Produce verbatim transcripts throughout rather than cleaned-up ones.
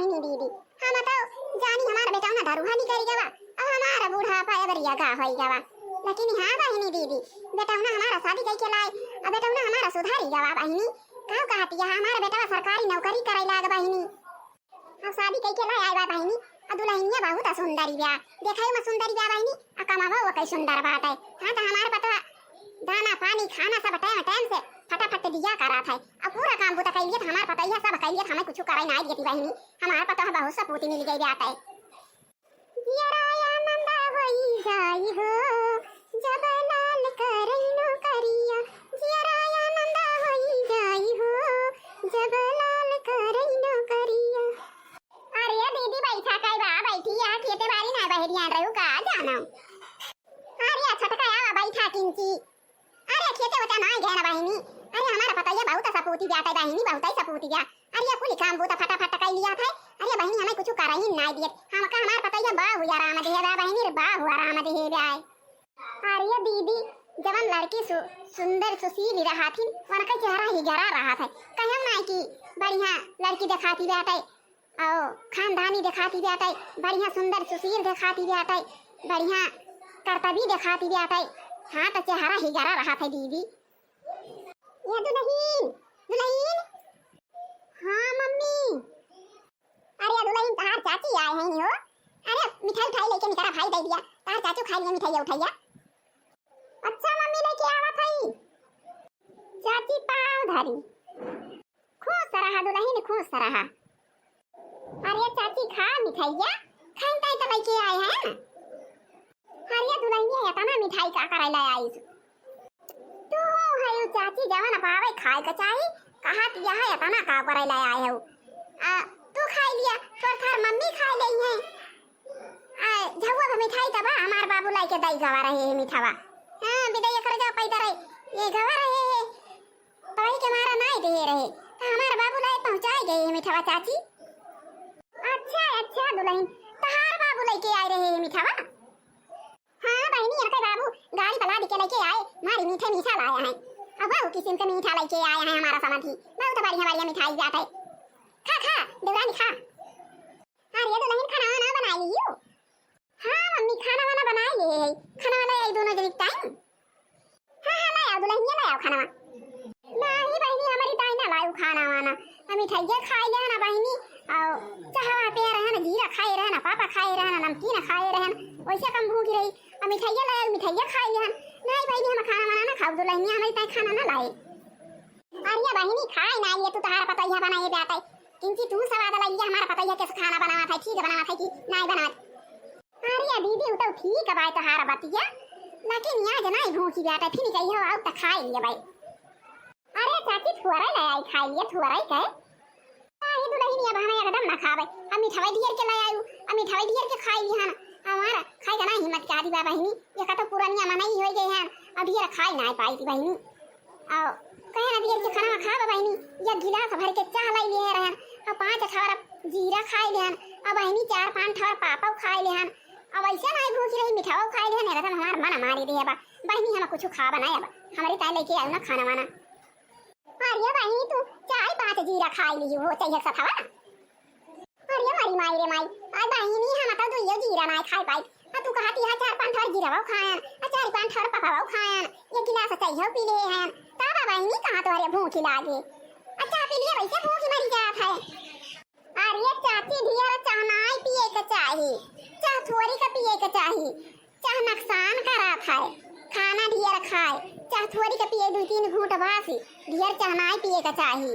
बहिनी दीदी, हम तो जानी हमार बेटौना दरुहा निकरि गवा, अब हमार बुढ़ापा एबरिया का होइ गवा। लेकिन हाँ बहिनी दीदी, बेटौना हमारा शादी कइके लाए, अब बेटौना हमारा सुधरी गवा बहिनी। का कहतिया, हमार बेटवा सरकारी नौकरी करै लाग बहिनी। अब शादी कइके लाए आए बा बहिनी, अब दुलहिनिया बहुत सुंदरी बा, देखै में सुंदरी बा बहिनी, आ कमावा वो कई सुंदर बात है। हाँ तो हमार पतवा दाना पानी खाना सब टाइम टाइम से फटाफट दिया करत है। अब पूरा काम बूता कइलिए तो हमार पतैया सब कइलिए तो हमें कुछ करै ना देती बहिनी। हमार पतवा बहुत सपूती मिल गई बात है। जियरा आनंदा होई जाई हो, जब लाल करैनो करिया। जियरा आनंदा होई जाई हो, जब लाल करैनो करिया। अरे दीदी बैठा काई बा, बैठी यहाँ खेते बारी ना बहरिया रहू का जानो। अरे छोटका आवा बैठा किंची। अरे खेते होते ना गए ना बहिनी। अरे हमारा पतैया बहुत सपूती बाटे बहिनी, बहुत ही सपूती बा। अरे कुली काम बूता फटाफट कइ लिया था। अरे बहिनी हमें कुछ करही ना दिए। हमका हमार पतैया बाहु आराम देहे बा बहिनी रे, बाहु आराम देहे बा। अरे दीदी जवन लड़की सु-, सुंदर सुशील रहथिन, उनका चेहरा ही गरा रहत है। कहम ना कि बढ़िया लड़की देखाती बाटे। अउ खानदानी देखाती बाटे, बढ़िया सुंदर सुशील देखाती बाटे, बढ़िया करतबी देखाती बाटे। हाँ तो चेहरा ही गरा रहत है दीदी। ये दुलहिन, दुलहिन। हाँ मम्मी। अरे दुलहिन तहार चाची आए हैं हो। अरे मिठाई उठाई लेके निकरा भाई दे दिया, तहार चाचू खाई लिया मिठाई उठाइया। अच्छा मम्मी लेके आवत है। चाची पाँव धरी। खुश रहा दुलहिन, खुश रहा। अरे चाची खा मिठाइया, खाइन ताई तो लेके आए हैं। अरे दुलहिनिया इतना मिठाई का करे ले आई? तू है यू चाची जवन पावे खाए के चाही, कहा कि यहाँ इतना का करे ले आए हो? आ, तू खाई लिया, तोर थार मम्मी खाई लेई है। आ, झउआ भा मिठाई तबा हमार बाबू लाई के दई गवा रहे है मिठावा। हाँ, बिदई कर जा पैदा रहे, ये गवा रहे है। तोही के मारा नाई देहे रहे, त हमार बाबू लाई पहुँचाए गए है मिठावा चाची। अच्छा, अच्छा दुलहिन, तहार बाबू लइके आए रहे है मिठावा? हाँ बहिनी, इनके बाबू गाड़ी पलाद के लइके आए, मारी मीठे मीठा लाया है। अब वह किसिम के मीठा लइके आया है हमारा समधी, बहुत बढ़िया बढ़िया मिठाई बाटे। खा खा देवरानी खा। अरे दुलहिन खाना वाना बनाई लियो? हाँ मम्मी, खाना वाना बनाई लिए है। खाना वाना आई दोनों जनी टाइम। हाँ, हाँ, लाओ दुलहिनिया, लाओ खाना वाना। नहीं बहिनी, हमारी ताई ना लाओ खाना वाना। हम मिठाइया खाई ले ना बहिनी, और चाहवा पे रहे ना, जीरा खाए रहे ना, पापा खाए रहे ना, नमकीन खाए रहे ना, वैसे कम भूखी रही। अब मिठाइया लाओ, मिठाइया खाई ले। नहीं बहिनी, हम खाना वाना ना खाओ दुलहिनिया, हमारी ताई खाना ना लाए। अरे बहिनी, खाए ना लिए तू, तहार पतैया बनाए बाटे। किंची तू सवाद लइया, हमार पतैया कैसे खाना बनावत है, ठीक बनावत है कि नाई बनावत? अरे दीदी, उ तो ठीक बाय तहार बतिया, लेकिन यहाँ जना ही भूखी बाटे, फिर कहियो आओ त खाए लिए बाय। अरे चाची, थुअरे ले आई, खाए लिए थुअरे के। अरे दुलहिनी, अब हमें एकदम ना खावे, हम मिठाई ढेर के ले आयु, हम मिठाई ढेर के खाई ली हन, हमारा खाए का ना हिम्मत का दी बा बहिनी, ये का तो पुरानिया मनाई हो गए हैं, अब ढेर खाई ना पाई थी बहिनी। अउ कहे ना दियर के खाना खा बा बहिनी, एक गिलास भर के चाह लाई लिए रहन, अउ पाँच ठौर जीरा खाए लेहन, अउ बहिनी चार पाँच ठौर पापड़ खाए लेहन, अउ वैसे नाई भूखी रही मिठाओ खाए लेहन, एकदम हमार मन मारी दिहे बा। बहिनी हम कुछ खाबा ना अब, हमरी ताई लेके आयो ना खाना वाना। अरे बहिनी तू चार पाँच जीरा खाए ली हो, चाहिए सथवा। अरे मरी माई रे माई, आज बहिनी हम तो दुइयो जीरा नाय खाए पाई। आ तू कहती है चार पाँच ठोर जीरावा खायन, आ चार पाँच ठोर पपावा खायन, एक गिलास चाहिए पी ले हैं। का बा बहिनी, कहाँ तोहरे भूखी लागे? आ चाह पी लिए वैसे भूखी मरी जात है। अरे चाची, ढेर चाह नाय पिए के चाही, चाह थोड़ी का पिए के चाही। चाह नुकसान करत है, खाना ढेर खाए, चाह थोड़ी का पिए, दू तीन घूंट बस, ढेर चाह नाय पिए के चाही।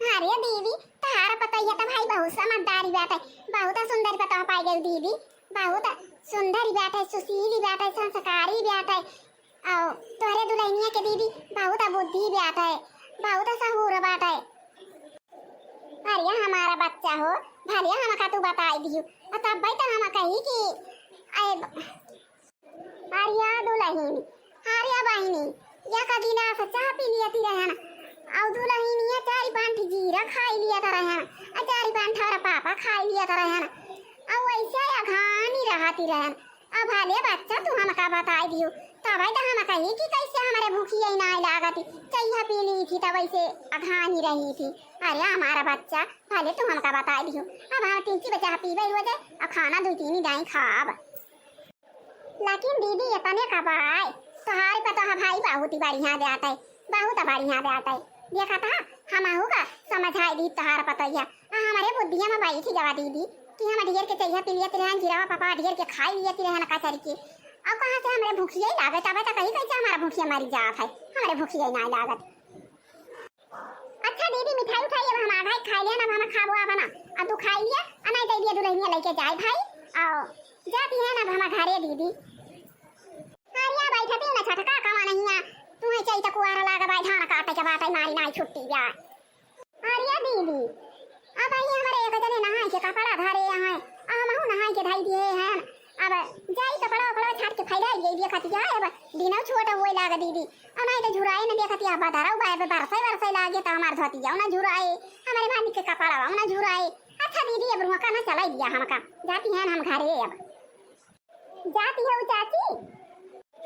अरे दीदी, तहार पतोहिया त भाई बहुत समझदारी बाटे, बहुत सुंदर पतोह पाई गई दीदी, बहुत सुंदर बाटे, सुशील बाटे, संस्कारी बाटे। अउ तोहरे दुलहिनिया के दीदी बहुत बुद्धि बाटे, बहुत सहूर बाटे। अरे हमारा बच्चा हो, भले हमका तू बताई दियो, तब भाई तो हम कही कि अरे अरे दुलहिन, अरे बहिनी, एक गिलास चाह पी लियती रहन, अउ दुलहिनिया चारि पाँच जीरा खाई लियत रहन, अउ चारि पाँच ठौर पापा खाई लियत रहन, अउ वैसे अघानी रहती रहन। अब भले बच्चा तू हमका बताई दियो, तबै त हम कही कि कैसे हमरे भूखिया ही नाहीं लागत, चइहा पी ली थी तब ऐसे अघानी रही थी। अरे हमारा बच्चा, भले तू हमका बताइ दियो, अब हम तीन बजे पीबे रोजे, अब खाना दुइ तीन दाई खाब। लेकिन दीदी, एतने का बाय, तोहार पतोह भाई बहुत ही बढ़िया बाटे, बहुत बढ़िया बाटे। देखत ह, हमहू का समझाइ दी तोहार पतोहिया। आ हमरे बुद्धिया में बैठ गवा दीदी कि हम ढेर के चइहा पी लियत रहन, जीरावा पापा ढेर के खाइ लियत रहन कचरी के। अब कहाँ से हमरे भूखिया ही लागत, तबै त कही कैसे हमारा भूखिया मरी जात है, हमरे भूखिया ही नाहीं लागत। अच्छा दीदी, मिठाई उठाई अब हम आधा ही खाइ लिया ना, अब हम खाबो अब ना, अब तू खाइ लिया, आ नाहीं दे दिया दुल्हनिया लइके जाए भाई, आओ जाती है ना अब हम घरे दीदी। अरे बैठती ना छटका कमा नहीं है, तू है चैत कुआर लाग बाय, धान काटे के बाटे, मारी नाहीं छुट्टी जाए। अरे दीदी, अब आई हमरे एक जने नहाए के कपड़ा धरे हैं, आ हमहू नहाए के धई दिए हैं। अब जाई कपड़ा उपड़ा छाट के फैलाई दिए, देखतिया अब दिनौ छोट होए लाग दीदी। आ नाहीं त झुराए न देखतिया, बदरौ बाय, अब बरसै बरसै लागे त हमार धोतिया न झुराए, हमरे मालिक के कपड़ा न झुराए। अच्छा दीदी, अब रुआ का न चलाई दिया हमका, जाती हैं हम घरे अब। जाती हो चाची?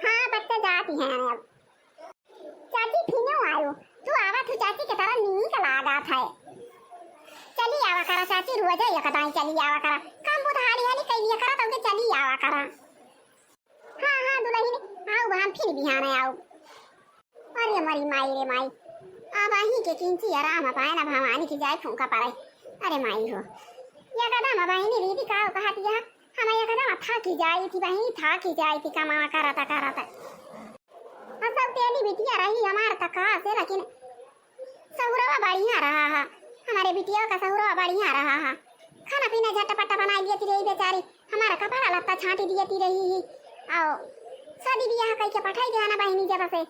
हाँ बच्चा, जाती हैं अब। चाची फिनो आयो, तू आवत हो चाची के तरह नीक लागत है। चली आवा करा चाची, रोजे एक दाई चली आवा करा, काम बहुत हाली हाली कैलिया करा, तब के चली आवा करा। हाँ हाँ दुलहिन, आउ हम फिर बिहान आउ। अरे मरी माई रे माई, अब अही के किंची आराम पाए ना भवानी की जाए फूंका पड़े। अरे माई हो, एकदम अब अहिनी दीदी का कहत यह, हम एकदम थाकी जाई थी बहिनी, थाकी जाई थी कमा करत करत। आ सौतेली बिटिया रही हमार त का से, लेकिन सहुरवा बढ़िया रहा है, हमरे बिटिया का सहुरवा बढ़िया रहा है। खाना पीना झटपट बनाई लेती रही बेचारी, हमारा कपड़ा लत्ता छांटी दियती रही ही, और शादी बियाह कई के पठाई देना बहिनी जब से।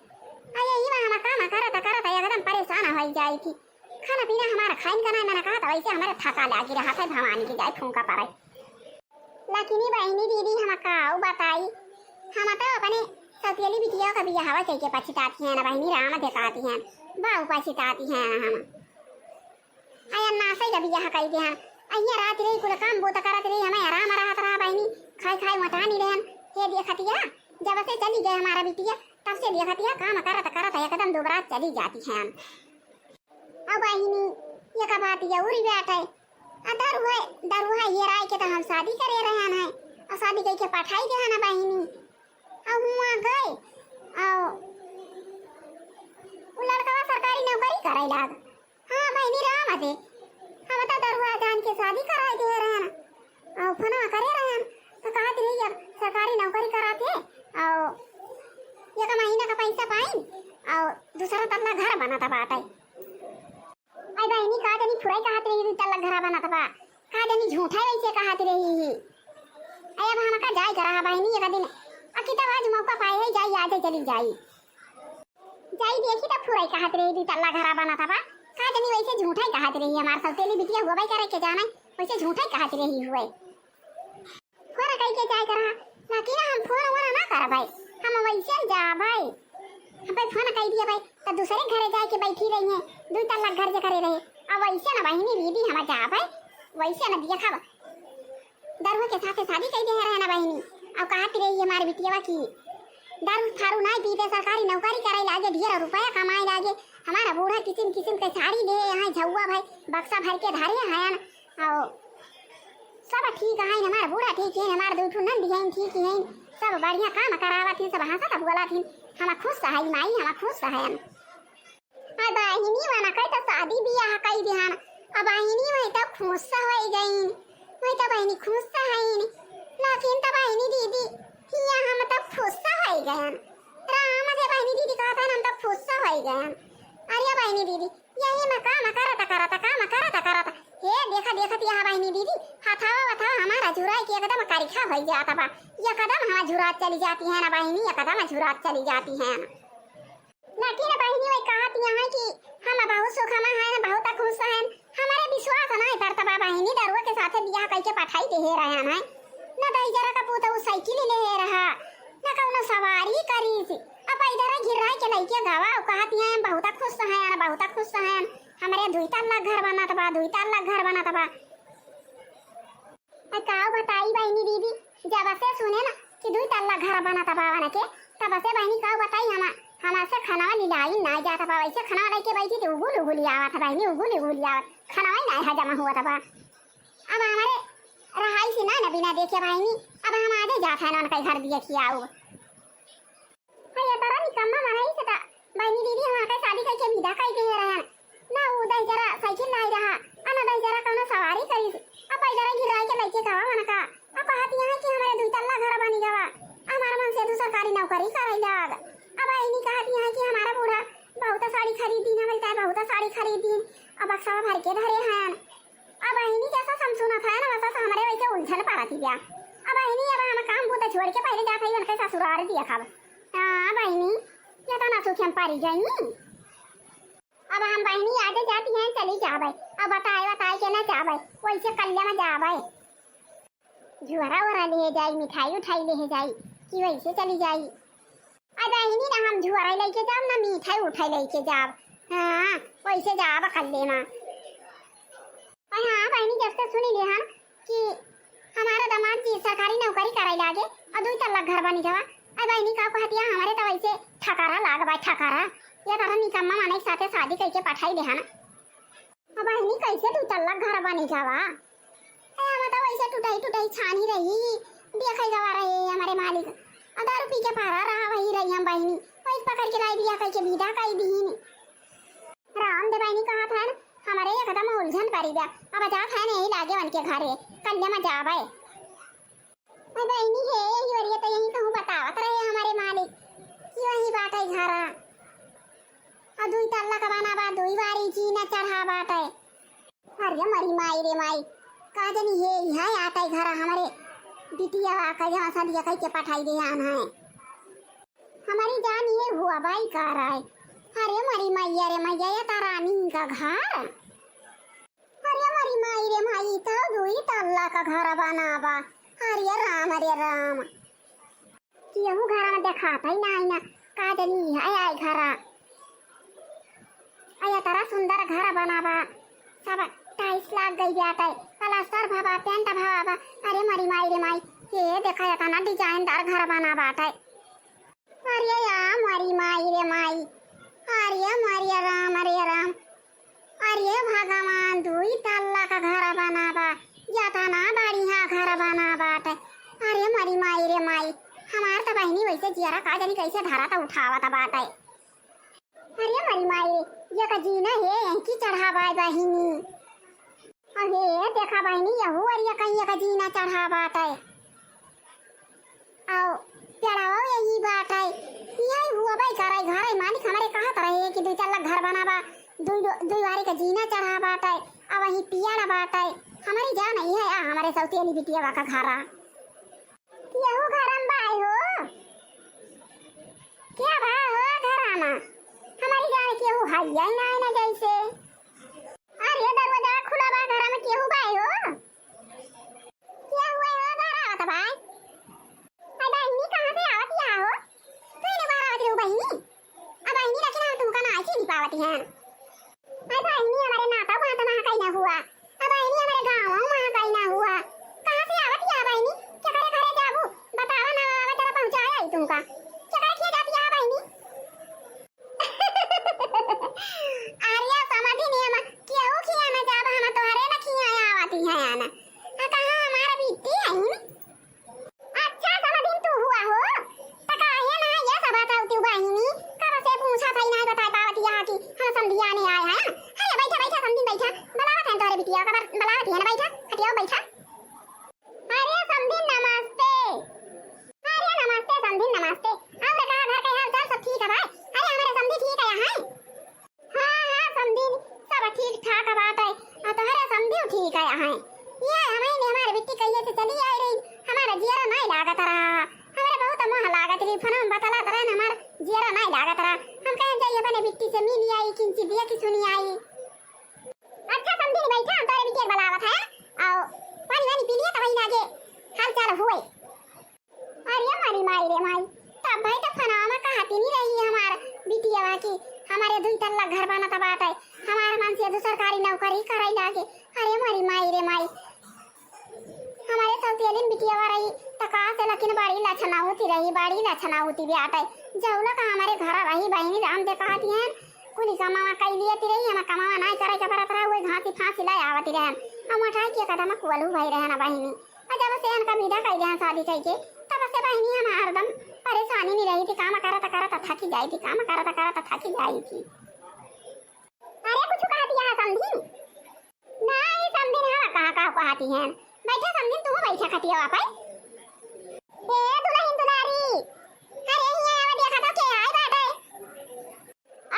आ यही बा हम काम करत करत एकदम परेशान होई जाई थी। खाना पीना हमारा खाइन का नाहीं, मैंने कहा था वैसे हमारे थका लागी रहा था, भवानी की जाए फूंका पड़े। लेकिन ई बहिनी दीदी हम काऊ बताई, हम तो अपने सौतेली बिटिया का बियाहवा कइके पछताती हैं ना बहिनी, राम देखाती हैं, बाऊ पछताती हैं हम। अया नासै का बियाह कइ दे हैं, अहिया रात रही कुल काम बोत करत रही, हमें आराम रहत रहा बहिनी, खाए खाए मोटानी रहन। हे देखतिया, जब से चली गए हमारा बिटिया, तब से देखतिया काम करत करत एकदम दुबरात चली जाती हैं। अब बहिनी, एक बात ये उरी बात है। आ दरुहा, दरुहा हेराय के तो हम शादी करे रहन है। और शादी कइके पठाई देहन बहिनी। अब हुआ गए। और वो लड़कवा सरकारी नौकरी करे लाग। हाँ बहिनी राम दे। हम तो दरुहा जान के शादी कराए दे रहन। और फोनवा करे रहन। तो कहत रही अब सरकारी नौकरी कराते। और एक महीना का पैसा पाइन। और दूसरा तल्ला घर बनत बाटे। आई बहिनी, का जानी फुराई कहत रही, दुई तल्ला घरा बनत बा। का जानी झूठा वैसे कहत रही ही। आई अब हमका जाए के रहा बहिनी एक दिन। अकी तब आज मौका पाए है, जाई, आजे चली जाई। जाई देखी तब फुराई कहत रही, दुई तल्ला घरा बनत बा। का जानी वैसे झूठा ही कहत रही, हमार सौतेली बिटिया हुआ भाई करे के जाना, वैसे झूठा ही कहत रही हुए। फोन कइके जाए के रहा, लेकिन हम फोन वोन ना करबै, हम वैसे जाबै। हम पे फोन कइ दिए भाई, तो दूसरे घरे जाए के बैठी रही हैं, दुई तल्ला घर जे करे रहे। अब वैसे ना बहिनी दीदी हम जाबै, वैसे ना देखब। दरुआ के साथे शादी कइ दे रहे ना बहिनी। अब कहत रही हमारे बिटिया की दरू फारू ना पीते, सरकारी नौकरी करे लागे, ढेर रुपया कमाए लागे, हमारा बूढ़ा किसिम किसिम के साड़ी दे हैं, झउआ भाई बक्सा भर के धरे हैं। और सब ठीक है, हमार बूढ़ा ठीक है, हमार दू ठो नंदी हैं ठीक हैं, सब बढ़िया काम करावत हैं, सब हंसत बोलत हैं। हम खुश है माई, हम खुश है। आ बहिनी वना कई तो शादी बियाह कई दिहन, आ बहिनी वही तो खुश हो गई, वही तो बहिनी खुश है। लेकिन तो बहिनी दीदी, हिया हम तो खुश हो गए। राम से बहिनी दीदी कहता हम तो खुश हो गए। अरे बहिनी दीदी, यही में काम करत करत, काम करत करत, हे देखा देखत यहाँ बहिनी दीदी, हथावा वथावा हमारा झुराई के एकदम करिखा भई जात बा। एकदम हमार झुरात चली जाती है ना बहिनी, एकदम झुरात चली जाती है ना। लेकिन बहिनी वही कहत यहाँ कि हम बहुत सुख में हैं, बहुत खुश हैं। हमारे विश्वास नहीं पड़त बा बहिनी, दरुआ के साथे बियाह कइके पठाई दे रहे हैं। न दही जरा का पूत उ साइकिल ले रहा, न कौनो सवारी करीस। अब इधर घिर्राई के लइके गवा, उ कहत हैं, "हम बहुत खुश हैं, बहुत खुश हैं, हमरे दुई तल्ला घर बनत बा, दुई तल्ला घर बनत बा।" आ काऊ बताई बहिनी दीदी, जब से सुने ना, कि दुई तल्ला घर बनत बा वनके, तब से बहिनी का बताई, हम, हमसे खनवा लिलाई नाहीं जात बा, वैसे खनवा लइके बैठी थी, उगुल उगुल आवत बहिनी, उगुल उगुल आवत, खनवा ही नाहीं हजम हुआ तबा। अब हमरे रहाई से ना, ना बिना देखे बहिनी, अब हम आजे जात है ना उनका घर दिया खियाऊ। हाँ, ये तरह निकम्मा मनई से ता बहिनी दीदी, हम आके शादी कइके विदा कइ दिए रहन। ना उ दहिजरा साइकिल लाई रहा, आ ना दहिजरा कउनो सवारी करी। अब पैदल गिराई के लइके गवा मन का। अब कहत यहाँ कि हमरे दुई तल्ला घर बनी गवा, हमार मन से तू सरकारी नौकरी करइ लाग। अब बहिनी कहत यहाँ कि हमारा बूढ़ा बहुत साड़ी खरीदी ना मिलता है, बहुत साड़ी खरीदी। अब बक्सा भर के धरे हैं। अब बहिनी जैसा हम सुनत है ना, वैसा से हमरे वैसे उलझन पड़त बिया। अब बहिनी, अब हम काम बूता छोड़ के पहले जात है उनके ससुराल दिया खाब। हाँ बहिनी, ये तो ना सोच हम पारी जाई। अब हम बहिनी आजे जाती हैं, चली जाबे। अब बताए बताए के ना जाबे, वैसे कल्ले में जाबे। झुअरा उअरा ले जाई, मिठाई उठाई ले जाई, कि वैसे चली जाई। अब बहिनी ना हम झुअरा लइके जाब, ना मिठाई उठाई लइके जाब। हाँ, वैसे जाब कल्ले में। और हाँ बहिनी, जब से सुनी ले हम कि हमारा दामाद जी सरकारी नौकरी करे लागे और दुई तल्ला घर बनी गवा। अब बहिनी का कहतिया, हमारे तो वैसे ठकरा लाग बा, ठकरा। ये तरह निकम्मा माने के साथे शादी करके पठाई दे हन। अब बहिनी कैसे दुई तल्ला घर बनी गवा? ए, हम तो वैसे टूटई टूटई छानी रही, देखे गवा रहे हमारे मालिक। और दारू पी के परा रहा वही रही हम बहिनी, वही पकड़ के लाई दिया कह के विदा कई दीन। राम दे बहिनी कहत है ना, हमरे एकदम उलझन पड़ी बा। अब जात है नहीं लागे उनके घरे, कल्ले में जाबे। अरे बहिनी हे, यही ओरिया तो यही कहूँ बतावत रहे हमारे मालिक कि वही बाटे घरा। और दुई तल्ला का बना बा, दुई बारी जीना चढ़ा बाटे। अरे मरी माई रे माई, का जानी हे इहाँ आटे घरा हमरे बिटिया का जहाँ सदिया कह के पठाई दे आन है। हमारी जान ये हुआ बाई का राय। अरे मरी मैया रे मैया, ये तो रानी का घर। अरे मरी माई रे माई, तो दुई तल्ला का घर बना बा। अरे राम, अरे राम। केहू घर में देखात ही नाहीं ना, का जानी है आई घरा। अरे तरा सुंदर घर बना बा, सब टाइल्स लाग गई बाटे, प्लास्टर भवा, पेंट भवा बा। अरे मरी माई रे माई, ये देखा जाता ना डिजाइनदार घर बना बाटे। अरे या मरी माई रे माई, अरे मरी राम, अरे राम, अरे भगवान, दुई तल्ला का घर बना बा, यतना बढ़िया घर बना बाटे। अरे मरी माई रे माई, हमार तो बहिनी वैसे जियरा का जानी कैसे धरा तो उठावत बाटे। अरे मरी माई रे, ये का जीना है, यहीं की चढ़ा बाय बहिनी। अरे देखा बहिनी, यहू अरिया कहीं एक जीना चढ़ा बाटे। आओ, पेड़वा यही बाटे। यही हुआ बाई करे घर है, मालिक हमरे कहत रहे कि दुई तल्ला घर बना बा, दुई, दुई बारी का जीना चढ़ा बाटे, अब वही पेड़ बाटे। हमारी जान ही है, आ हमारे सौतेली बिटिया का घरा। केहू घरम बाय हो? क्या बा हो घरमा? हमारी जान केहू हइया ही ना, ना जैसे। अरे दरवाजा खुला बा, घरमा केहू बाय हो? क्या हुआ हो घर आवत बाय? अरे बहिनी कहाँ से आवत या हो? तू ही ना बाहर आवत रहू बहिनी। अब बहिनी लेकिन हम तुमका ना चिन्ह पावत हैं। अरे बहिनी, हमारे नाता वहाँ तो वहाँ कहीं ना हुआ। अब बहिनी, हमारे गाँव वहाँ कहीं ना हुआ। कहाँ से आवत या बहिनी? केकरे घरे जाबू? बतावा ना, आवा जरा पहुँचाए आई तुमका। केकरे किए जाती है बहिनी? अरे समझी नहीं हम, केहू किए ना जाब, हम तोहरे ना किए आवती हैं ना। आ कहाँ हमारा बिट्टी है ना? अच्छा समधिन तू हुआ हो, त काहे ना ये सब बताऊ तू बहिनी? कब से पूछा था, ना बताए पावत यहाँ की हम समधिया ने आए हैं। अरे बैठा बैठा समधिन बैठा, बुलावत हैं तोरे बिटिया का, बुलावत है ना, बैठा, हटियाओ बैठा। अरे समधिन नमस्ते। अरे नमस्ते समधिन नमस्ते। और बेटा घर के हाल चाल सब ठीक है भाई? अरे हमारे समधी ठीक है यहाँ। हाँ, हाँ, समधिन, सब ठीक ठाक बाटे। आ, तोहरे समधियो ठीक है, हैं। ये हमें ने हमारे बिट्टी कहिए से चली आई रही, हमारा जियरा नहीं लागत रहा। हमारे बहुत मोह लागत रही, फोन में बतलात रहे न, हमारा जियरा नहीं लागत रहा। हम कहे जाइए अपने बिट्टी से मिल आई, किंची दिया की सुनी आई। अच्छा समधिन, बैठा, हम तोरे बिटिया के बुलावत है। आओ, पानी वानी पी लिए तो वही लागे हाल चाल हुए। अरे मरी माई रे माई, तब भाई तो फनावा में कहती नहीं रही हमार बिटिया की हमारे दुई तल्ला घर बनत बाटे, हमार मन से तो सरकारी नौकरी करे लागे। अरे मरी माई रे माई, लछनाउती रही, बड़ी लछनाउती बाटै। जौला का हमरे घर रही बहिनी, राम दे कहती हैं, कुली कमावा कई लियती रही, हमें कमावा नाहीं करे के परत रहा, वही घासी फांसी लै आवती रहन। हम उठाई के कदम कुलू भई रहन बहिनी। और जब से इनका विदा कई देहन शादी कई के, तब से बहिनी हम हरदम परेशानी में रही थी, काम करत करत थकी जाई थी, काम करत करत थकी जाई थी। अरे कुछ कहती है समधी? नाहीं समधी, हम कहाँ का कहती हैं। बैठा समधी, तू बैठा खटिया पे। ए दुलहिन दुलारी, अरे हियाँ आवा, देखा तो के आई बाटै।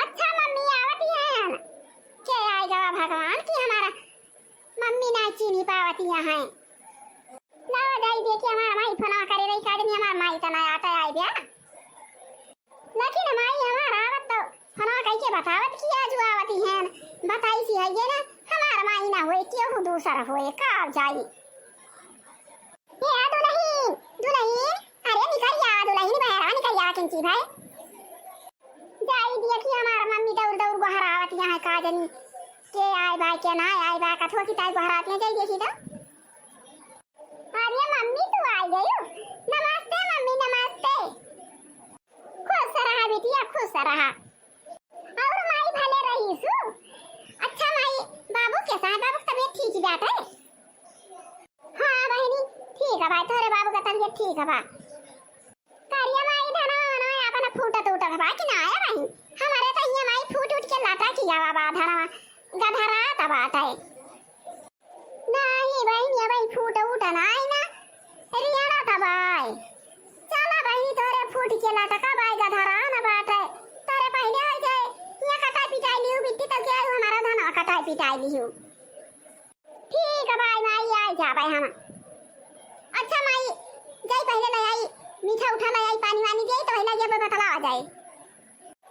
अच्छा मम्मी आवती हैं। के आई गवा भगवान की हमारा मम्मी ना चीनी पावती हैं। लावा जाई देखी हमार माई फोनवा करे रही, का जनी हमार माई त ना आटै आई ब्या। लेकिन माई हमार आवत तो फोनवा कई के बतावत कि आजु आवती हैं। बताई सी है ये ना, हमार माई ना होए, केहू दूसर होए, का जाई। ए दुलहिन, दुलहिन, अरे निकल जा दुलहिन, बहरा निकल जा किंची भाई। जाई देखी हमार मम्मी दौड़ दौड़ गोहरावत हैं, का जनी के आए बा, के ना आए बा, कथुआ की ताई गोहरावत हैं, जाई देखी तो। अरे मम्मी तू आई गयू? नमस्ते मम्मी, नमस्ते। खुश रहा बिटिया, खुश रहा। और माई भले रहीसु? अच्छा माई, बाबू कैसा है? बाबू की तबीयत ठीक ही बाटै? हाँ बहिनी, ठीक है भाई, तोहरे बाबू का तबीयत ठीक है बा। करिया माई धनवा मनवा अपन फूटत उठत बा कि ना आया बहिनी? हमारे तो ये माई फूट उठ के लाटा किया बा धनवा, गधरात बाटै। नाहीं बहिनी, अबही फूट उठ नाहीं ना, रियाना तबाय। चला बहिनी, तोरे फूट के लटका बाय, गधरान बाटै। तोरे पहिले हो जाए, यहाँ कटाई पिटाई लिहू, बिट्टी तक के आयु हमारा धन कटाई पिटाई लिहू। ठीक है भाई, माई आई जाबे हम। अच्छा माई, जाई पहिले ले आई, मीठा उठा ले आई, पानी वानी दे, तो पहिले ये बतलावा जाए।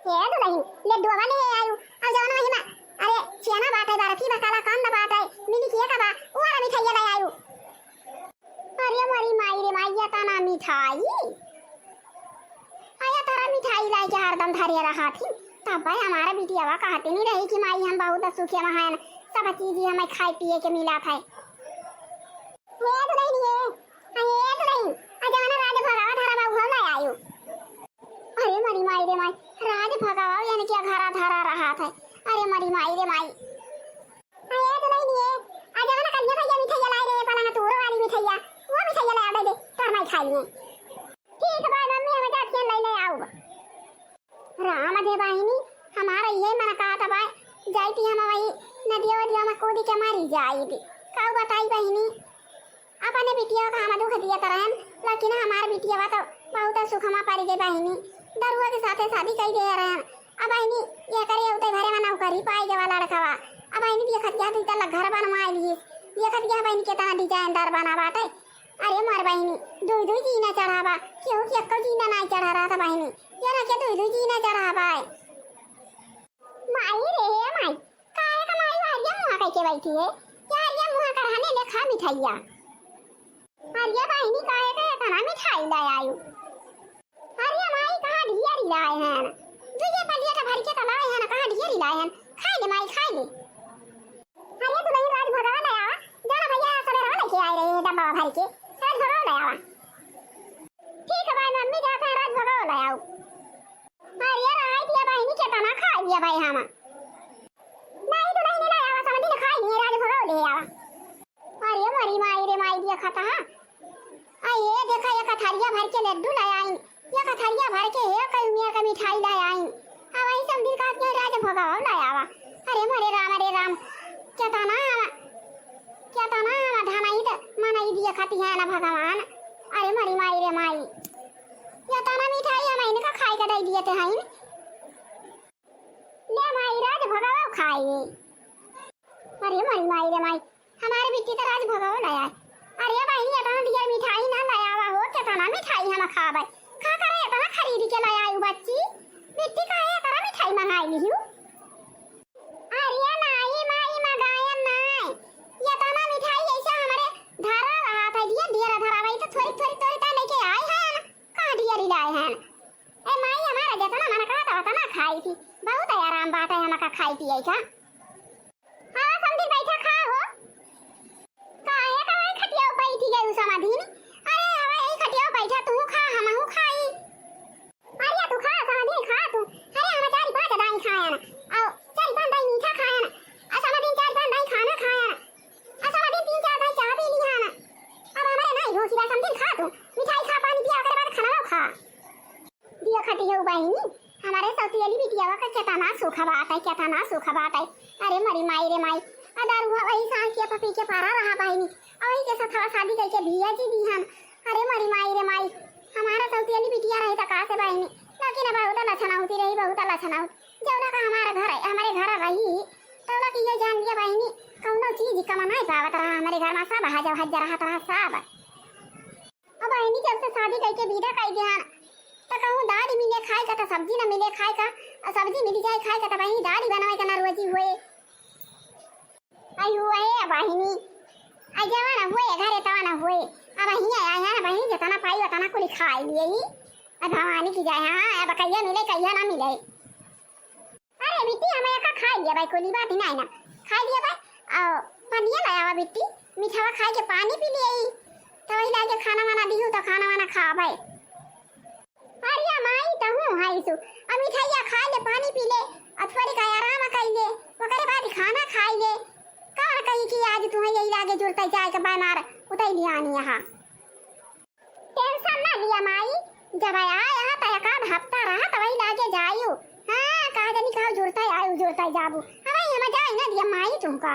ए दुलहिन, लड्डुआ ले आयु। और जवन वही मा, अरे, छेना बाटै, बर्फी बा, कलाकंद बाटै, मिली केक बा, उ वाला मिठाई ले आयु। अरे मोरी माई रे माई, ये तना मिठाई। आया तारा मिठाई लाई के हरदम धरे रहा थी। तब भाई हमारा बिटियावा कहते नहीं रही कि माई हम बहुत सुखी में हैं, सब चीज ही हमें खाए पिए के मिला था। ए दुलहिन, ए, आ ए दुलहिन, आ जवन राज भगावा धरा बा, उहो ले आयु। अरे मरी माई रे माई, राज भगावा यानी कि घरा धरा रहा था। अरे मरी माई रे माई। आ ए दुलहिन, ए, आ जवन करिया भैया मिठाइया लाए रे, पलंग तूरो वाली मिठाइया, वो मिठाइया ले आवे दे, तोर माई खाई लिए। ठीक बा मम्मी, हम जात के ले ले आउब। राम दे बहिनी, हमारा ये मन कहत बा, जाइती हम वही नदिया वदिया में कूदी के मरी जाइती। काऊ बताई बहिनी, अपने बिटिया का हम दुख दिया तरहन, लेकिन हमार बिटिया तो बहुत सुख में पड़ गई बहिनी। दरुआ के साथे शादी कर दे रहन। अब बहिनी, ये करे उते घरे में नौकरी पाई गवा लड़कवा। अब बहिनी देखत गया तू तला घर बनवाई लीस, देखत गया बहिनी कितना डिजाइनदार बना बाटे। अरे मोर बहिनी, दुई दुई जीना चढ़ावा, केहू के एक्को जीना नाई चढ़ा रहा था बहिनी, ये ना के दुई दुई जीना चढ़ावा है। माई रे माई, काहे का माई हरिया मुँह कह के बैठी है? ये हरिया मुँह कर हने ले खा मिठाइया। अरे बहिनी, काहे का इतना मिठाई ले आयु? अरे माई, कहाँ ढियरी लाए हैं? दुइये पलिया का भर के तो लाए हैं, कहाँ ढियरी लाए हैं? खाए ले माई, खाए ले। अरे दुलहिन, राज भगावा ले आवा, जाना भैया सवेरे लेके आए रहे डब्बा भर के, राज भगावा ले आवा। ठीक है भाई, मम्मी जाते हैं, राज भगावा ले आओ। अरे राय दिया बहिनी, कितना खाए लिया भाई हम। नहीं दुलहिन ले आवा, समझी ना, खाए लिए, राज भगावा ले आवा। अरे मोरी माई रे माई, देखा था। आ ये देखा, एक कथरिया भर के लड्डू ले आई, एक कथरिया भर के हे कई मियाँ का मिठाई ले आई। अब वही सब दिन कहत के राज भगावा ले आवा। अरे मोरे राम रे राम, केतना, केतना धनाई त मनई दिए खाती है ना भगवान। अरे मोरी माई रे माई, केतना मिठाई हम इनका खाए के दे दिए थे हैं। ले माई, राज भगावा खाई। अरे मोरी माई रे माई, हमारे बिट्टी तो राज भगावा लाया है। अरे बहिनी, इतना दिया मिठाई ना लाया हुआ हो, कितना मिठाई हम खाबे? का करे इतना खरीद के लाया आयु बच्ची? बिट्टी काहे इतना मिठाई मंगाई लिहू? अरे नाई माई, मंगाया नाई, इतना मिठाई ऐसा हमारे धरा रहा था, दिया दिया धरा भाई, तो थोड़ी थोड़ी तोरी ता लेके आए हैं, कहाँ दिया रिलाए हैं? ए माई, हमारा जितना मन कहा था उतना खाई थी, बहुत आराम बात है हमका खाई पिए का। आवा समधी, बैठा, खा हो। काहे का वही खटिया पे बैठी गई समाधि में? अरे आवा, यही खटिया पे बैठा, तू खा, हम सुख बाटइ, केतना सुख बाटइ। अरे मरी माई रे माई, आ दरुआ वही साँस के पपी के पारा रहा बहिनी, आ वही के सथवा शादी कइके भिया जी दिहन। अरे मरी माई रे माई, हमारा सौतियली बिटिया रही त का से बहिनी, लेकिन अब बहुत लछनौती रही, बहुत लछनौत। जौना का हमारा घर, हमरे घर रही, तौला की ये जान लिया बहिनी, कौनो चीज कम नाहीं पावत रहा हमरे घर मा, सब हज हज रहत रहा सब। अब बहिनी जब से शादी कइके विदा कइ दिहन, त कहूँ दाल मिले खाए का, त सब्जी न मिले खाए का, और सब्जी मिल जाए खाए का, त बहिनी दाल बनवाए का न रोजी हुए। आई हुए अब बहिनी, आई जवा न हुए, घरे तवा न हुए। अब हियाँ आए हैं न बहिनी, जितना पाई उतना कुल खाए लिए ही। अब भवानी की जाए, हाँ, अब कहिया मिले, कहिया ना मिले। अरे बिट्टी, हम एका खाइ लिया भाई, कोली बात ही नाहीं ना, खाइ लिया भाई। और पनिया ले आवा बिट्टी, मिठावा खाइ के पानी पी लिया ही। तो वही लागे खाना वाना दिहू तो खाना वाना खा भाई। अरे माई, तहूँ है इसु, अब मिठाइया खाइ ले, पानी पी ले, और थोड़ी का आराम कइ ले, ओकरे बाद खाना खाइ ले। कौन कही कि आज तुम्हें यही लागे जुरता जाए के बीमार उतई लियानी यहाँ। Tension ना लिया माई, जब आए यहाँ त एक आध हफ्ता रहा त वही लागे जायु। हाँ, कहा जानी कहा जुरता आयु, जुरता जाबू। अब हम जाए ना दिया माई तुमका।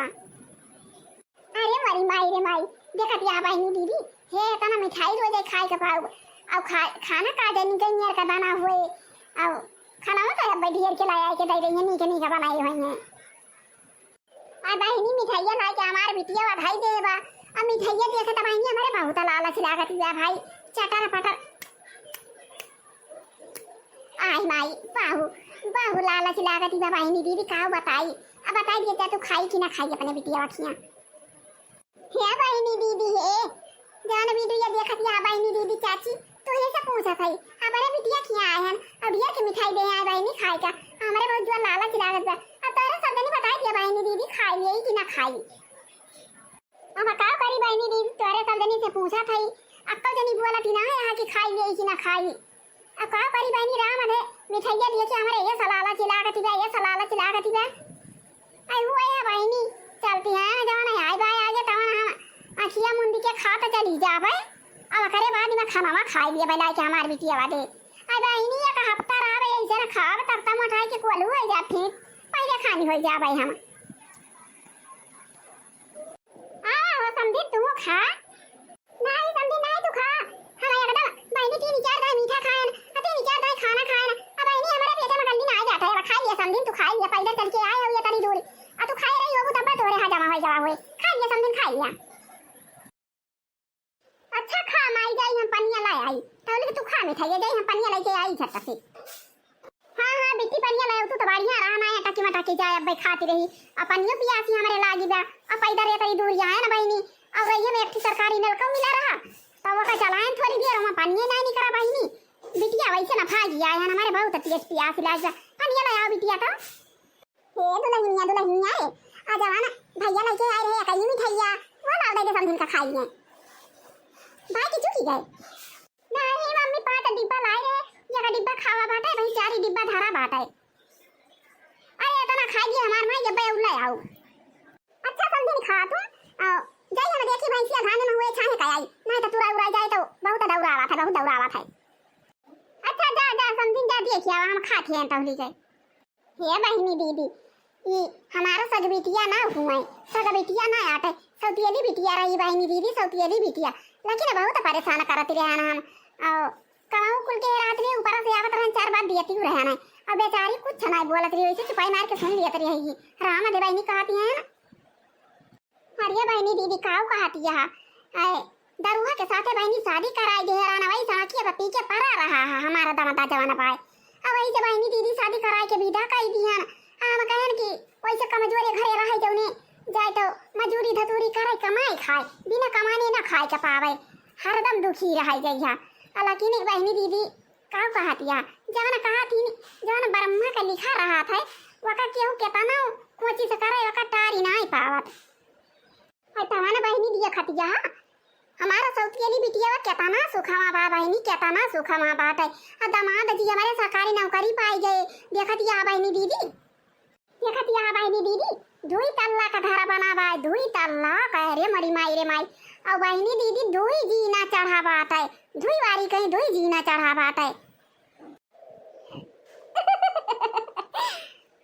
अरे मरी माई रे माई, देखत या बहिनी दीदी, हे इतना मिठाई रोजे खाए के पाऊ। अब खा, खाना का जानी गइनियर का दाना हुए। अब खाना में तो अब ढेर के लाया के दे रही है, नीके नीके बनाई हुई हैं। आ बहिनी मिठाइया लाइ के हमार बिटिया बधाई दे बा। आ मिठाइया देखे त बहिनी हमरे बहुत लालच लागत बा भाई। चटर पटर। आई माई, बाहु, बाहु लालच लागत बा बहिनी दीदी, का बताई। अब बताई दिया जा तू खाई कि ना खाई अपने बिटिया खिया। हे बहिनी दीदी हे, जौन वीडियो देखत या बहिनी दीदी चाची, तोहे से पूछत हई, हमरे बिटिया खिया आए हन, और ढेर के मिठाई दे आए बहिनी खाए का, हमरे बहुत जोर लालच लागत बा। अब तोरे सब जनी बताई दिया बहिनी दीदी खाई लेई कि ना खाई। अब का करी बहिनी दीदी, तोरे सब जनी से पूछत हई, अक्को जनी बोलत ही ना है यहाँ कि खाई लेई कि ना खाई। अब का करी बहिनी, राम दे मिठाइया दिए के हमरे ये सलाला चिलागत बा, ये सलाला चिलागत बा। आई हुए है बहिनी, चलती है जवन आई बा आगे तवन हम अखिया मुंदी के खात चली जाबे। अब ओकरे बाद में खानावा खाई लिए बलाई के हमार बिटिया वाले। आई बहिनी एक हफ्ता रहबे ऐसे न खाब तब तब मोटाई के कोलू हो जा फिर पहले खानी हो जाबे हम। आ हो समधी तू खा। नाहीं समधी नाहीं तू खा। हम एकदम बहिनी तीन चार दाई मीठा खाएन, आ तीन चार दाई खाना खाएन। आ बहिनी हमरे पेटे में गंदी ना आ जाता है, अब खा लिया समधी तू खा लिया, पैदल चल के आए हो ये तनी दूर। आ तू खाए रही होबू तब तोरे हजमा हो जावा हुए। खा लिया समधी खा लिया। अच्छा खा माई जाई हम पनिया ला आई। तौले तू खा मिठाई जाई हम पनिया लेके आई झट से। हाँ, हाँ, बिट्टी पनिया लायो, तू तो बढ़िया रहा ना, टकी मटकी जाए, अब्बे खाती रही। अब पनियो पियासी हमरे लागी बा, अब पैदल ये तई दूर यहाँ है ना बहिनी, अब रहिए में एक ठे सरकारी नलका मिला रहा, तब ओका चलाएन थोड़ी देर, वहाँ पनिये ना निकरा बहिनी। बिटिया वैसे ना भागी आए हैं, हमारे बहुत तेज पियासी लाग बा, पनिया लाया बिटिया तो। हे दुलहिनिया, दुलहिनिया रे, आ जवान भैया लेके आए रहे कई मिठाइया, वो लाओ दे दे समधिन का खाई है। भाई की चुकी गए। नाही मम्मी, पाँच डिब्बा लाए रे, एक डिब्बा खावा बाटे, वही चार डिब्बा धरा बाटे। अरे इतना खाई लिए हमार माई, जब उल्ला आओ। अच्छा समधिन खा तू, आओ, जाई हम देखी भैंसिया धान में हुए छाहे का आई, नहीं तो तुरा उरा जाए तो बहुत दौड़ावा था, बहुत दौड़ावा था। अच्छा जा, जा समधिन जा देखिया, हम खाते हैं तौली के। हे बहिनी दीदी, ई हमारा सग बिटिया ना हुए, सग बिटिया ना आटे, सौतियली बिटिया रही बहिनी दीदी, सौतियली बिटिया। लेकिन बहुत परेशान करत रहे ना हम। और कहूँ कुल के रात में ऊपर से आवत रहन, चार बात दियती रहन है। और बेचारी कुछ ना बोलत रही, वैसे चुपाई मार के सुन लियत रही। राम दे बहिनी कहती है ना। अरे बहिनी दीदी, काऊ कहत यह? आए, दरुआ के साथे बहिनी शादी कराई दे रहन, वही साँखी अब पी के परा रहा है हमारा दमदा जवान पाए। अब वही से बहिनी दीदी शादी कराई के विदा कई दिहन। हम कहन कि वैसे कमजोरे घरे रहे जौने जाए तो मजूरी धतूरी करे कमाई खाए, बिना कमाने ना खाए के पावे, हरदम दुखी रह जइहा। लेकिन बहिनी दीदी, का कहत या? जवन कहत ही, जवन ब्रह्मा के लिखा रहत है, वका केहू केतना कोशिश करे, वका टारी नाई पावत। है तवन बहिनी दिया खतिया, हमारा सौतियली बिटिया केतना सुखमा बा बहिनी, केतना सुखमा बाटे। आ दमाद जी हमारे सरकारी नौकरी पाई गए। देखत या बहिनी दीदी, देखत या बहिनी दीदी, दुई तल्ला का घर बना बा, दुई तल्ला का। अरे मरी माई रे माई। और बहिनी दीदी दुई जीना चढ़ा बाटे, दुई वारी कहीं दुई जीना चढ़ा बाटे।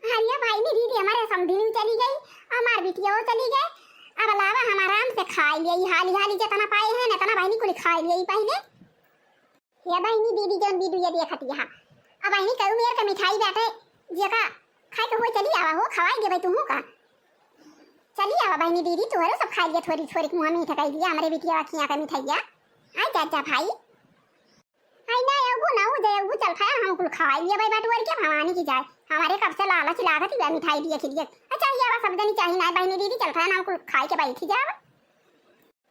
अरे बहिनी दीदी हमारे समधिनी चली गई, हमार बिटिया चली गई। अब लावा हम आराम से खाई लिया, हाली हाली जितना पाए हैं ना, इतना बहिनी कुल खाई लिया पहले। ये बहिनी दीदी जौन वीडियो देखत यहाँ, अब बहिनी करू मेर का मिठाई बाटे, जेका खाए के हुए चली आवा हो, खवाई देबै तुहू का। चली आवा बहिनी दीदी, तोहरो सब खाई लिया, थोड़ी थोड़ी मुँह मीठ कर दिया हमरे बिटिया खिया का मिठाइया। आ जा जा भाई। आई ना अबू ना उ दे अबू चल खाया, हम कुल खवाई लिया भाई बटुअर के भवानी की जाए। हमारे कब से लालच लागत ही बा मिठाई दिए खिलिए। अच्छा ये आवा सब जनी चाही ना बहिनी दीदी चल खाया, हम कुल खाई के बैठी जावा।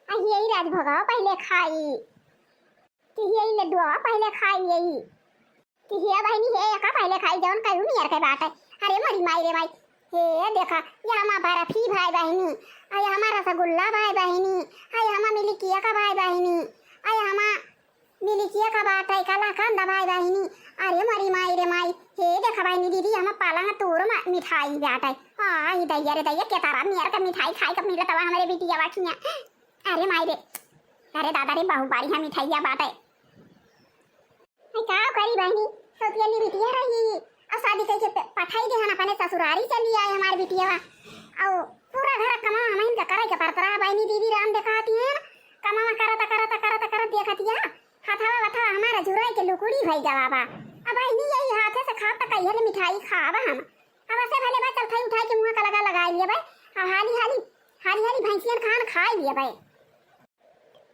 आ यही राजभोगवा पहले खाई, कि यही लड्डुआ पहले खाई, यही कि हे बहिनी हे एका पहले खाई जौन करू नियर के बाटे। अरे मोरी माई रे माई, हे देखा, ये हमार बर्फी भाई बहिनी, आ ये हमार रसगुल्ला भाई बहिनी, आ ये हमार मिलिकिया का भाई बहिनी, आ ये हमार मिलिकिया का बाटे कलाकंद भाई बहिनी। अरे मोरी माई रे माई, हे देखा बहिनी दीदी हमार पलंग तोर मा-, मिठाई बाटे। आ ही दैया रे दैया, के तारा नियर का मिठाई खाई का मिलत बा हमरे बिटिया बा खिया। अरे माई रे, अरे दादा रे, बहुत बढ़िया मिठाइया बाटे। आई का करी बहिनी, सौतियनी बिटिया रही, और शादी कइके प-, पठाई देहन अपने ससुरारी चली आए हमार बिटिया। और पूरा घर कमा हमहिन का करे के परत रहा बहिनी दीदी राम देखाती है ना, कमा करत करत करत करत देखतिया, हथवा वथवा हमारा जुराई के लुकुड़ी भई गवा बा। अब बहिनी यही हाथे से खाब त कहिए ले मिठाई खाब हम। अब ऐसे भले बा चल खाई उठाई के मुँह का लगा लगाई लिए भाई, अब हाली हाली, हाली हाली भैंसियन खान खाई लिए भाई।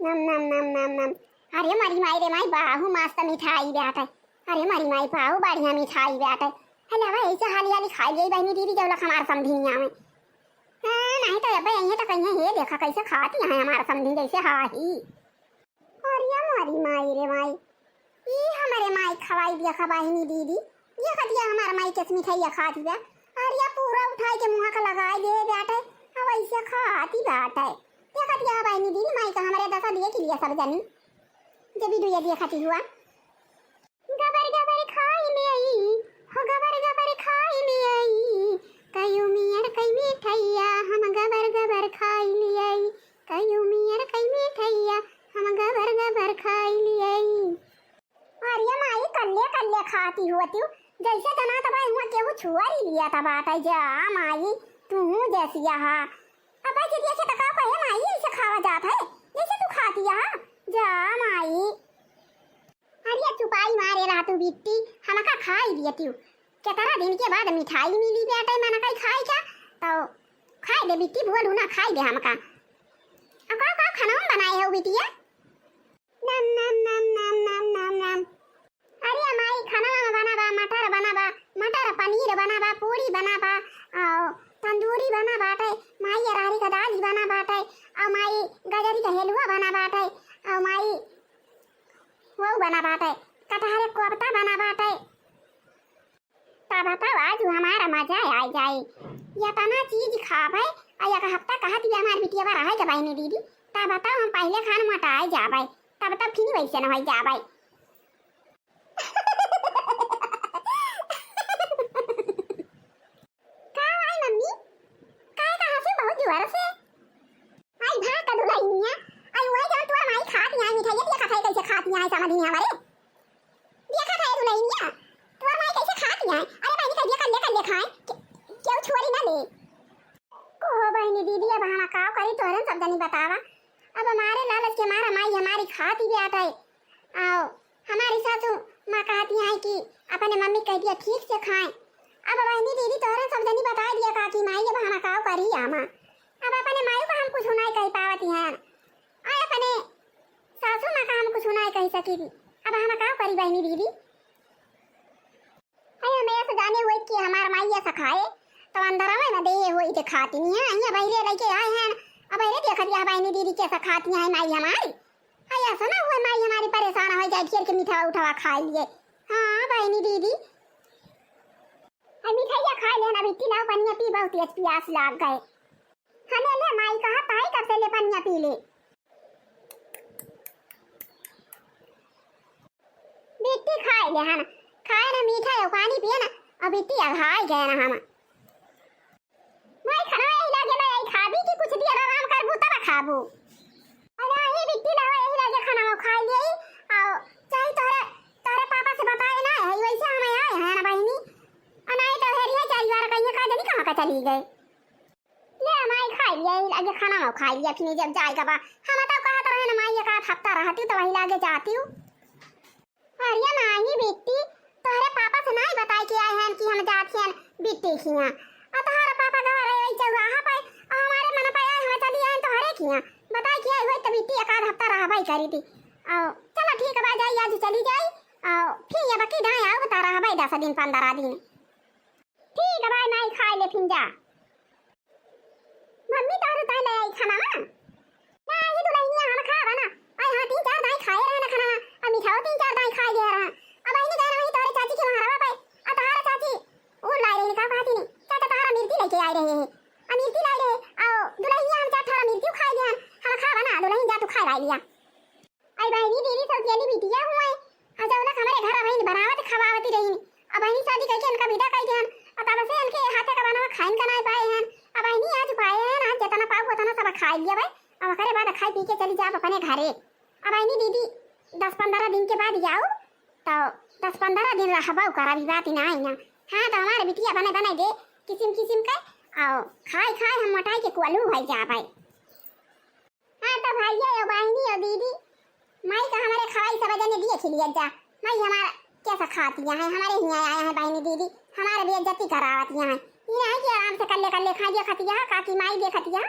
नम, नम, नम, नम, नम। अरे मरी माई रे माई, बाहु मस्त मिठाई बाटे। अरे मरी माई, बाहु बढ़िया मिठाई बाटे। है लावा, ऐसे हाली हाली खाई गई बहिनी दीदी, जब लक हमार समधिनिया में। हाँ, नहीं तो अब यहीं तो कहीं है, देखा कैसे खाती हैं हमार समधी, जैसे हाही। अरे मरी माई रे माई, ई हमरे माई खवाई दिया खा बहिनी दीदी, ये कतिया हमार माई केस मिठाइया खाती बा। अरे पूरा उठाई के मुँह का लगाई दे बाटे, अब ऐसे खाती बाटे। ये कतिया बहिनी दीदी माई का हमरे दशा दिए के लिए सब जानी, जब वीडियो दिए खाती हुआ। गबर गबर खाई ले आई, हो गबर गबर खाई ले आई, कयू मियर कई मिठैया, हम गबर गबर खाई ले आई, कयू मियर कई मिठैया, हम गबर गबर खाई ले आई। अरे माई, कल्ले कल्ले खाती हुआ तू, जैसे जना तबा हुआ केहू छुअरी लिया तबा ता जा माई, तू जैसी हा। अब भाई जी देखे तो का कहे माई, ऐसे खावा जात है, जैसे तू खाती हा, जा माई। अरे चुपाई मारे रहा तू बिट्टी, हमका खाई दिए तू। केतना दिन के बाद मिठाई मिली बेटे मन कई खाई का, तो खाई दे बिट्टी, बोलू ना, खाई दे हमका। अब का का खाना बनाए हो बिटिया? नम, नम, नम, नम, नम, नम, नम। अरे माई, खाना में बना बा, मटर बना बा, मटर पनीर बना बा, पूरी बना बा, और तंदूरी बना बाटे, माई अरहरी का दाल बना बाटे, और माई गजरी का हलवा बना बाटे, और माई वो बना बाटे, कटहरे कोफ्ता बना बाटे। तब तब आज हमारा मजा आ जाए। इतना चीज खाबे, आ एक हफ्ता कहत भी हमार बिटिया रहे के बहिनी दीदी, तब तब हम पहले खान मोटाए जाबे, तब तब फिर वैसे न हो जाबे। का भाई मम्मी, काय का हंसी बहुत जोर से? आई भाग का दुल्हनिया, आई वही जवन तोर माई खात यहाँ मिठाई, ये खात है कैसे खात यहाँ है समझ नहीं हमारे। देखा था ये दुल्हनिया, तोर माई कैसे खाती है? अरे बहनी, कहिए कल्ले कल्ले खाए, के-, केहू छोड़ी ना ले। को हो बहनी दीदी, अब हम का करी, तोहरन सब जनी बतावा। अब हमारे लालच के मारा माई हमारी खाती भी आटा है। आओ, हमारी सासू माँ कहती हैं कि अपने मम्मी कह दिया ठीक से खाएं। अब बहनी दीदी, तोहरन सब जनी बता दिया काकी माई, अब हम का करी आमा। अब अपने माई को हम कुछ नहीं कह पावती हैं। आ अपने सासू माँ का हम कुछ नहीं कह सकी थी। अब हम का करी बहनी दीदी? अरे हमें ऐसे जाने हुए कि हमार माई ऐसा खाए, तो अंदर में ना दे हुए थे खाती नहीं है। यहाँ बहरे लेके आए हैं, अब बहरे देखा दिया बहनी दीदी कैसा खाती है माई हमारी। अरे ऐसा ना हुआ माई हमारी परेशान हो जाए, फिर के मिठावा उठावा खा लिए। हाँ बहनी दीदी, अब मिठाइया खा लेना, बिट्टी लाओ पनिया पी, बहुत तेज प्यास लाग गए। हमें ले माई कहा ताई कब से ले पनिया पी ले। बिट्टी खाए ले हन, खाए ना मीठा है पानी पिए ना, अब बिट्टी अघाई गए ना हम। माई खाना यही लागे ना, यही खाबी कि कुछ दिया आराम करबू तब खाबू। अरे ये बिट्टी लावा यही लागे खाना वो खाए ले, आओ चाहे तोरे, तोरे पापा से बताए ना है, वैसे हम आए हैं ना बहनी। अनाई तो हेरी है चार बार कहिए का जनी चली गए। ले माई खाई लिया, यही लागे खाना में खाई लिया, फिर जब जाएगा बा। हम तो कहत रहे ना माई, एक आध हफ्ता रहती तो वही लागे जाती हूँ। अरे माई बिट्टी, तोहरे पापा से नाई बताई के आए हैं कि हम जात हैं बिट्टी खिया। और तोहरे पापा गवा रहे वही चौराहा पे, और हमारे मन पे आए, हम चली आए तोहरे खिया। बताई के आए हुए तो बिट्टी एक आध हफ्ता रहबे करी थी। और चलो ठीक है, जाई, आज चली जाई। और फिर ये बकी दाएँ आओ, बता रहबे दस दिन, पन्द्रह दिन। ठीक है भाई, माई खाई ले फिन जा। मम्मी, तोहरे ताई ले आई खाना ना? ना, ये दुल्हनिया हम खावा ना। आई हाँ, तीन चार दाई खाए रहे ना खाना। अब मिठाओ तीन चार दाई खाए गए रहा। अब आई नहीं जाना वही तोहरे चाची के वहाँ रवा पाए। आ तोहरा चाची, वो लाई रही का कहती नहीं। चाचा तोहरा मिर्ची लेके आए रहे हैं। आ मिर्ची लाई रहे। आओ, दुल्हनिया हम चार ठोरा मिर्ची खाए गए हैं। हम खावा ना, दुल्हन जा तू खाए लाई लिया। आई बहिनी दीदी सौतियली बिटिया हुए, आ जौनक हमरे घर बहिन बनावत खवावत रही। अब बहिनी शादी करके इनका विदा कर दिहन, आ तब से इनके हाथे का बनावा खाइन का नाय पाए हैं। अब बहिनी आज पाए हैं, आज जितना पाऊ उतना सब खाई लिया भाई। अब ओकरे बाद खाई पी के चली जाब अपने घरे। अब बहिनी दीदी दस पन्द्रह दिन के बाद जाओ, तो दस पन्द्रह दिन रहबा करा भी बात ही ना आई ना। हाँ, तो हमारे बिटिया बने बने दे किसिम किसिम के, आओ खाई खाई हम मोटाई के कोल्हू भई जा भाई। हाँ तो भैया, यो बहिनी, यो दीदी, माई का हमारे खवाई सब जने दिए खिलिए जा। माई हमारा कैसा खाती है, हमारे हियाँ आया है बहिनी दीदी, हमारे बेइज्जती करावती है। ये नहीं कि आराम से कल्ले कल्ले खा दिया खतिया, काकी माई देखती है,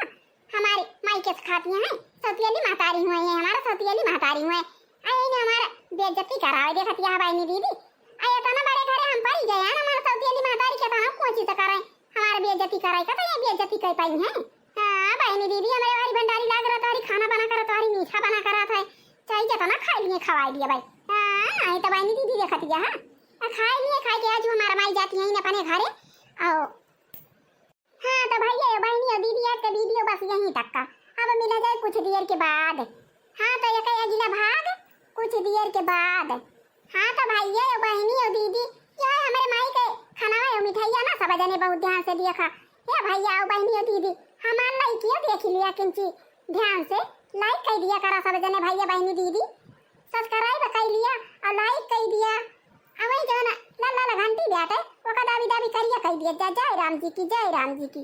हमारी माई कैसे खाती है, सौतियली महतारी हुए हैं, हमारा सौतियली महतारी हुए। आई ने हमारा बेइज्जती करावे देखती है बहिनी दीदी। आई इतना बड़े घरे हम पड़ी गए हैं ना, हमारा सौतियली महतारी के तो हम कौन चीज करें, हमार बेइज्जती कराई का तो ये बेइज्जती कर पाई हैं। हाँ, बहिनी दीदी, हमरे वारी भंडारी लाग रहा, तोहरी खाना बना कर, तोहरी मीठा बना कर रहा था। चाहे जितना खाई लिए, खवाई लिए भाई। हाँ, आई तो बहिनी दीदी देखत गया, हाँ। आ खाई लिए, खाई के आज हमारा माई जाती है अपने घरे। आओ। हाँ, तो भैया, बहिनी और दीदी, आज का वीडियो बस यहीं तक का। अब मिला जाए कुछ देर के बाद। हाँ, तो एक अगला भाग कुछ देर के बाद। हाँ तो भैया, बहिनी और दीदी, ये है हमरे माई के खाना है, मिठाइया ना सब जने बहुत ध्यान से देखा। हे भैया और बहिनी और दीदी, हमार लाइकिया देख लिया किंची ध्यान से, लाइक कर दिया करा सब जने भैया बहिनी दीदी, सब्सक्राइब कर लिया और लाइक कर दिया। और वही जो ना लाल लाल घंटी बाटे, ओका दाबी दाबी करिया कर दिया। जय जय राम जी की, जय राम जी की।